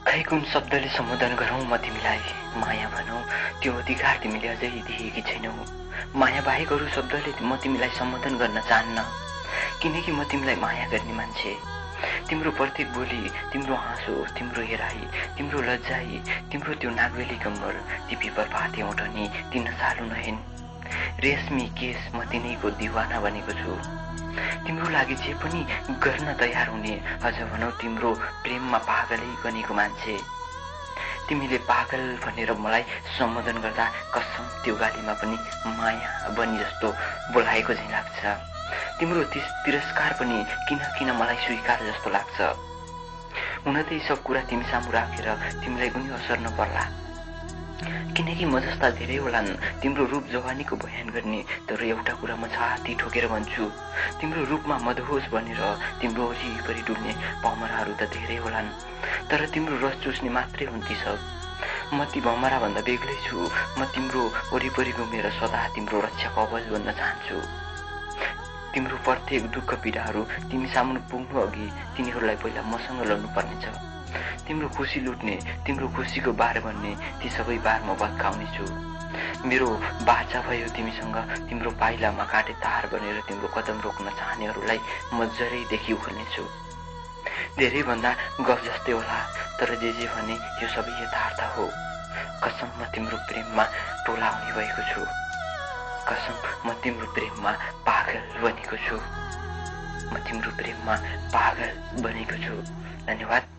खै कुन शब्दले सम्बोधन गरौँ म तिमीलाई, माया भनौ त्यो अधिकार तिमीले अझै दिएकी छैनौ। माया बाहेक अरू शब्दले म तिमीलाई सम्बोधन गर्न चाहन्न, किनकि म तिमीलाई माया गर्ने मान्छे। तिम्रो प्रत्येक बोली, तिम्रो हाँसो, तिम्रो हेराई, तिम्रो लज्जाई, तिम्रो त्यो नागबेली कम्मर, ती पिपरपाते ओठनी, ती नसालु नयन, रेशमी केस, म तिनैको दिवाना बनेको छु। तिम्रो लागि जे पनि गर्न तयार हुने, अझ भनौ तिम्रो प्रेममा पागलै बनेको मान्छे। तिमीले पागल भनेर मलाई सम्बोधन गर्दा कसम त्यो गालीमा पनि माया बनी जस्तो बोलाएको झैँ लाग्छ। तिम्रो तिरस्कार पनि किन किन मलाई स्वीकार जस्तो लाग्छ। हुन त यी सब कुरा तिमी सामु राखेर तिमीलाई पनि असर नपर्ला, किनकि म जस्ता धेरै होलान् तिम्रो रूप जवानीको बयान गर्ने। तर एउटा कुरा म छाती ठोकेर भन्छु, तिम्रो रूपमा मदहोस बनेर तिम्रो वरिपरि डुल्ने भमराहरू त धेरै होलान्, तर तिम्रो रस चुस्ने मात्रै हुन् ती सब। म ती भमरा भन्दा बेग्लै छु। म तिम्रो वरिपरि घुमेर सदा तिम्रो रक्षा कवच बन्न चाहन्छु। तिम्रो प्रत्येक दुःख पीडाहरू तिमी सामुन्ने पुग्नु अघि तिनीहरूलाई पहिला मसँग लड्नु पर्नेछ। तिम्रो खुसी लुट्ने, तिम्रो खुसीको बार बन्ने ती सबै बार म भत्काउनेछु। मेरो बाचा भयो तिमीसँग, तिम्रो पाइलामा काटे तार बनेर तिम्रो कदम रोक्न चाहनेहरूलाई म जरैदेखि उखल्नेछु। धेरैभन्दा गफ जस्तै होला, तर जे भने यो सबै यथार्थ हो। कसम म तिम्रो प्रेममा टोला हुने भएको छु। कसम म तिम्रो प्रेममा पागल बनेको छु। म तिम्रो प्रेममा पागल बनेको छु। धन्यवाद।